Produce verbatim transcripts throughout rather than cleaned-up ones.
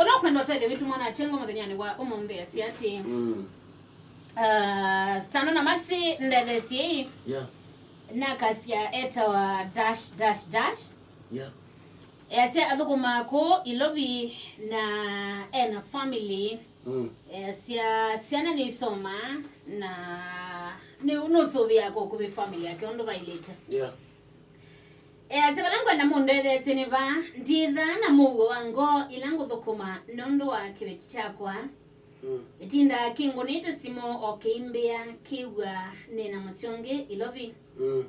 Ũla ũkwenda ũtethyo witũ mwana atengo mũthenyanĩ wa ũmũnthĩ asya atĩ, Mm. Ah, Stano na Masi ndethesyei. Yeah. Nakasya etawa dash dash dash. Yeah. Easya athũkũmaa kũũ Ilovi na ena family. Mm. Easya syana nĩisomaa na nĩ nũsũvĩaa kũkuvĩ family yake ũndũ vailĩte. Yeah. Easya vala ngwenda mũndetheesye nĩ vaa, ndithaa na mũuo wa ngoo ila ngũthũkũma nũndũ wa kĩveti kyakwa. Mm. Ĩtindaa kĩngũnĩte simũ o kĩimbĩa kĩw'a nĩ na mũsyĩ ũngĩ Ilovi. Mm.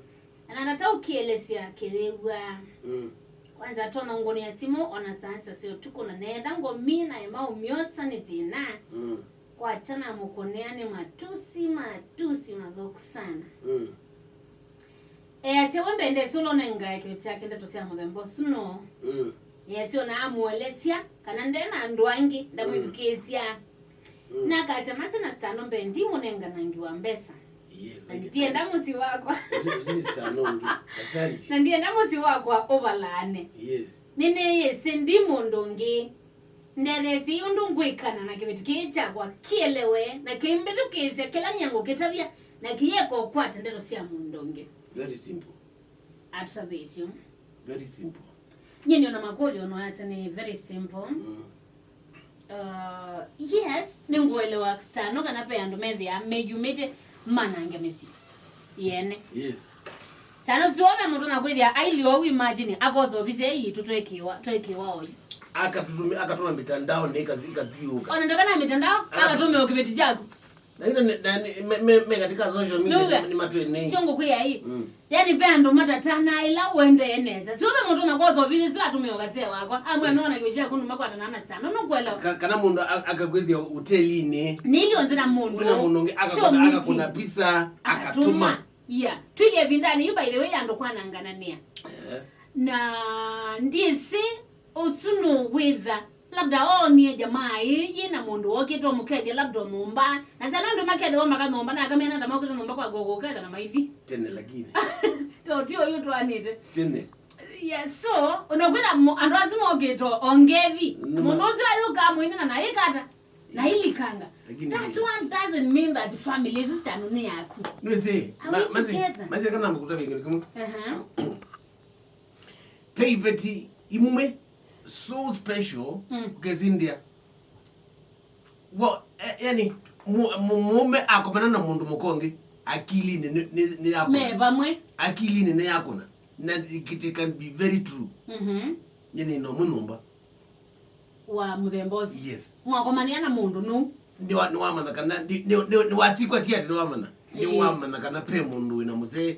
Na nataũkĩelesya kĩyĩw'a. Mm. Kwanza atonya ngũnĩa simũ ona saa sita sya ũtukũ, na neetha ngomina emaũmyosa nĩ thĩna. Mm. Kwakya namũkũnĩa nĩ matusi, matusi mathũku sana. Mm. Easya we mbendesya ũla ũnengae kĩveti kyake ndeto sya mũthemba ũsu no. Mm. Easya ona amũelesya kana nde na andũ angĩ ndamwĩthukĩĩsya. Mm. Nakasya Masi na Stano mbee ndimũnenganangi wa mbesa. Yes, na ndienda mũsyĩ wakwa. Ũsu, ũsu nĩ Stano ũngĩ. Asante. Na ndienda mũsyĩ wakwa ũvalaane. Yes. Nĩnĩyĩsĩ ndi mũndũ ũngĩ. Ndetheesyei ũndũ ngwĩkana na kĩveti kĩĩ kyakwa kĩelewe na kĩmbĩthukĩĩsya kĩla nyie ngũkĩtavya na kĩyĩeka ũkwata ndeto sya mũndũ ũngĩ. Very simple. Atũtavĩtye. Very simple. Nyie nĩona makũlyo no asya nĩ very simple. Mm. Uh, yes, nĩngũelewa Stano kana ve andũ methĩaa meyumĩte manange mĩsyĩ yene. Yes. Sana sio ve mũndũ na kwĩthĩa aili oyu, imagine akosa ovisi yitũ twekĩwa twekĩwa oyu. Akatũtũmi-, akatũma mitandao nĩ ikazi-, ikathiũka. Ona ndoka na mitandao, ah, akatũmĩa kĩveti kyaku. Na ina ne-, na ni-, me, me, me katika social media. Nũga. Ni, ni matwene. Sio ngũkwĩa ĩ. Mm. Yani ve andũ matatana ila ũendee nesa. Sio ve mũndũ na kosa ovisi sio atũmĩa ũkasea wakwa. Amwe, mm, nona kĩveti kyaku nũmakwatana na sana. Nũkwelewa. Ka-, kana mũndũ a-, akakwĩthĩa hotelinĩ. Nĩilyo nzĩ na mũndũ. Wĩna mũndũ ũngĩ sio akakũna, meeting. Akakũna pizza, akatũma. Akatũma. Yeah. Twĩlye ĩvindanĩ yu, by the way, andũ kwanangananĩa. Eh. Na ndyĩsĩ ũsu nũwĩtha labda oonie jamaa ĩĩ yĩ na mũndũ wokĩte ũmũkethya labda nyũmba. Na sana andũ makethĩwa makanyũmba na akamena ta mokĩte nyũmba kwa gogo ũketha na maithi. Tene lakini. To ti ũyu twanĩte. Tene. Yeah, so, ũnakwĩtha mo-, andũ asu mokĩte o ngethi. Mm. Mũndũ ũsu ayũka amwĩnena na ĩkata. Na ilikanga. Lakini that one doesn't mean that family sister nĩ yaku. Nĩsĩ, are we together? Masi kana mkuta vingine kimwe. Aha. Pe iveti imwe so special, mm, ukezindia. Well, eh, yani, mu-, mu-, mũũme akomana na mũndũ mũka ũngĩ, akilinĩ nĩ, nĩ, nĩ yakũna. Me vamwe. Akilinĩ nĩ yakũna. Na it, it can be very true. Mhm. Yani, no mũnyũmba. Wa mũthemba ũsu. Yes. Mwakomania na mũndũ nũ? Nĩwa-, nĩwamanya kana, nĩ, nĩ, nĩ, nĩwasikwa ti ati nĩwamanya. Ĩĩ. Nĩwamanya kana pe mũndũ wĩna mũsee.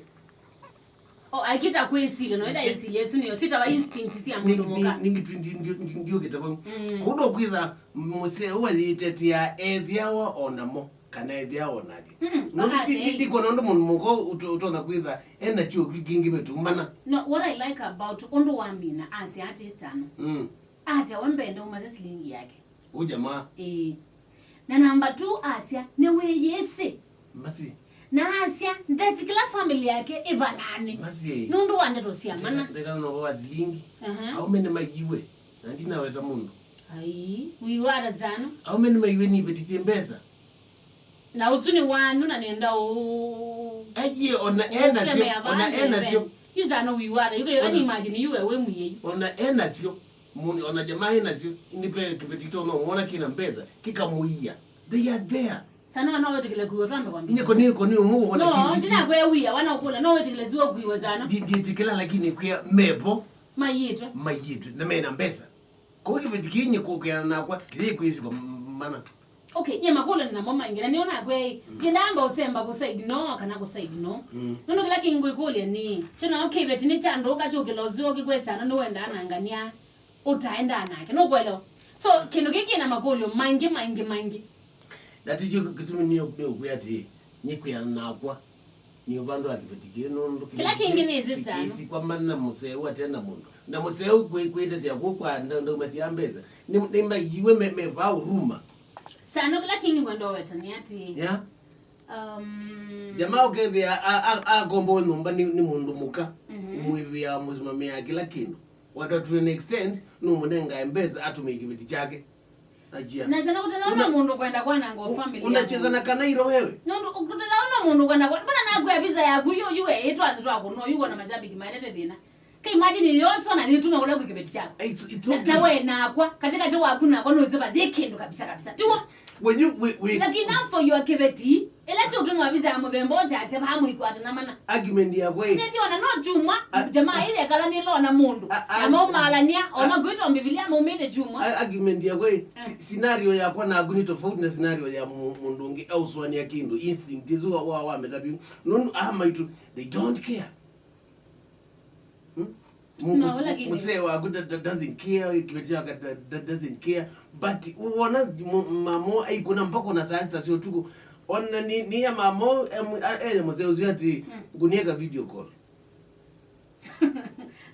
O, aikita kwĩsilya, no ĩla ĩsilya ĩsu nĩyo sitawa instinct sya mũndũ mũka. Nĩngĩ ndiũkĩte vau. Mm. Kũu no kwĩtha mũsee ũũ ayĩtetea ethĩawa o namo, kana ethĩawa o nake. Mm, no, ndi-, ndi-, ndikona ũndũ mũndũ mũka ũtonya kwĩtha ena kyo kĩngĩ vetũmbana. No, what I like about ũndũ wamina asya atĩ Stano. Mm. Asya we mbende umasya silingi yake. Ũu jamaa. Ĩĩ. Na namba two asya nĩwĩyĩsĩ. Masi. Na asya ndetĩkĩla family yake ĩvalane. Masi. Nũndũ wa ndeto sya mana. Ndeka, ndeka no wa silingi. Aha. Aũme nĩmaiwe. Na ndinaweta mũndũ. Ai, wiwara sana. Aũme nĩmaiwe nĩvetisye mbesa. Na ũsu nĩ wanu na nenda ũ-, aye, ona enasyo, ũkemea ona vanze enasyo. Yu sana wiwara, yu kaya imagine yu we mwĩai. Ona enasyo, muni, ona jamaa enasyo, indi pe kĩveti kĩtonya ũmwona kĩna mbesa, kĩkamũia. They are there. Sana wana wetikile kuiwa twambe kwambia. Niko, niko, ni ũmwe wona. No, ndina kwe wia, wana ũkũla, no wetikile ziwa kuiwa sana. Ndi-, ndiĩtĩkĩla, lakini kwĩa mevo. Mayĩtwe. Mayĩtwe, na mena mbesa. Kũu kĩveti kĩĩ nyie kũkĩana nakwa, kĩyĩkwĩsĩkwa mana. Okay, nyie makũlyo nĩ namo maingĩ, na nĩona kwei, mm, ndinamba ũsemba kũ side no, kana kũ side no. Mm. Nũndũ kĩla kĩngĩ ngwĩkũlya nĩ, kyo nao kĩveti nĩ kya ndũka kyũkĩla ũseo kĩkwĩsana nĩwendaa na ngania, ũtaendaa nake, nũkwelewa? So, kĩndũ kĩĩ kĩna makũlyo maingĩ, maingĩ, maingĩ. Na tikyo kĩtumi nĩ, nĩ ũkwĩa atĩ, nyie kwĩana nakwa. Nĩ ũvandũ wa kĩveti kĩĩ nũndũ kĩla kĩngĩ nĩ ĩsĩ sana. Kĩsikwamana na mũseo ate na mũndũ. Na mũseo kwĩ-, kwĩtetea kũu kwa nda-, ndauma sya mbesa. Nĩ, nĩ maiwe me, me va huruma. Sana kĩla kĩngĩ ngwenda ũweta nĩ atĩ, yeah, um, jamaa ũkethĩa a, a, akombowe nyũmba nĩ, nĩ mũndũ mũka. Mhm. Mwĩvĩa mũsimamĩa kĩla kĩndũ. Watu to an extent, nũmũnengae mbesa atũmĩe kĩveti kyake. Ajia. Na sana kũtethawa na mũndũ kwenda kwananga family. Unacheza na kanairo wewe? Nũndũ kũtethawa na mũndũ kwenda kwa. Mbona nakwĩa visa yaku yo yu we itwa twa kuno yu na mashabiki maendete thĩna. Ka imagine yo so na nituma ula ku kĩveti kyako. It's, it's okay. Na we nakwa katikati waku nakwa no ziba thĩ kĩndũ kabisa kabisa. Tiwo. When you we, we Lakini now for your kĩveti, ila tu tuma visa ya mũthemba ũkyasya vamwe ikwata na mana. Argument ya kwĩ. Sisi ona no chuma, jamaa ile kala ni lo na mũndũ. Na maumalania, ona kwitwa Biblia maumite chuma. Argument ya kwĩ, scenario yakwa naku ni tofauti na scenario ya mũndũ ũngĩ auswania kĩndũ, instinct izu wa wa metapyu. Nũndũ ama itu, they don't care. Hmm? Mu- No, mus- lakini- Mzee waku da- da- doesn't care, kĩveti chake da- da- doesn't care. But wona mu- mamo aikuna mpaka na saa sita cia ũtukũ. Ona ni ni ya mamo em- a- ene mzee ucio ati ngunieka video call.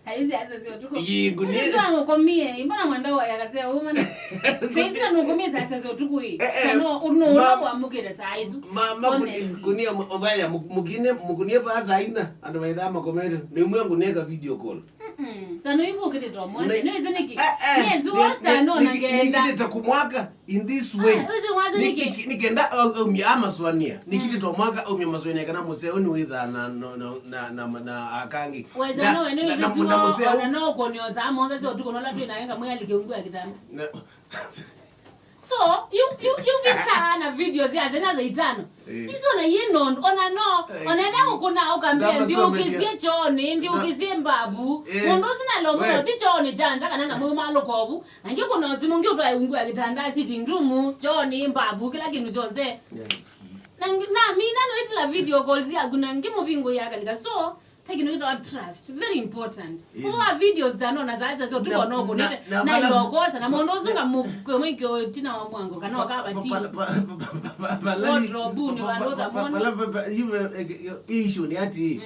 Aizi asa cia ũtukũ. Ii, ngunieka. Sisi wamukomie, mbona mwenda wa yakasea uma. Sisi na nukomie sasa cia ũtukũ hii. Eh, eh, sana uno ma- wa mukire saa isu. Ma- ma- Honest. Kunia obaya mukine mukunie pa saa ina. Andũ maithaa makomete. Nĩ mwe ngunieka video call. Mm-mm. Sano ibu kiti to mwana. Ne- Nĩ izi niki. Eh, eh, Nĩ zuo ni- sta ni- no na ni- ngenda. Nikitete kumwaka in this way. Ah, uzi wazi Ni- niki. niki- Nikenda au- aumia amaswania. Nikitete mwaka aumia maswania kana museo ni witha na na na na, na, na akangi. Weza Na- no ene na- izi na- zuo na museo- ona no konioza amonza sio tuko nola twina enga mwali kiungu ya kitanda. Na- So, you you you bisa na videos ya zena za itano. Eh. Izo na ye nondo ona no Eh. Ona enda ukuna ukambia Ndaba ndiukizie somekia. Choni, ndiukizie mbabu. Eh. Mundu zina lomo We. Ti choni janza kana ngamu malo kobu. Nangi kuna simu ngi utwa ungu ya kitanda, sitting room, choni, mbabu, kila kindu chonze. Yeah. Nangi na mina no itila video calls ya kuna ngi mubingo ya kalika. So, Peggy no itwa trust, very important. Yes. Kwa videos za no na za za zo tuko no kunete na ilokoza na mondo zunga mu mwingi tina wa mwango kana wakaba ti. Wardrobe ni wandota mwana. Issue ni ati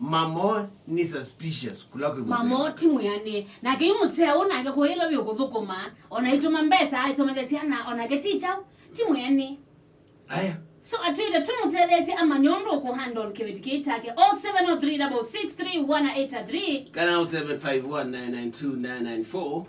mamo ni suspicious kulako mzee. Mamo ti mwiani. Na ke mutsea una ke kuilo bi kuthukuma. Ona ituma mbesa, ituma ciana, ona ke teacher, ti mwiani. Aya. So atwĩre tũmũtetheesye amanye ũndũ ũkũhandle kĩveti kĩĩ kyake. Oh seven oh three six six three one eight three. Kana oh seven five one nine nine two nine nine four.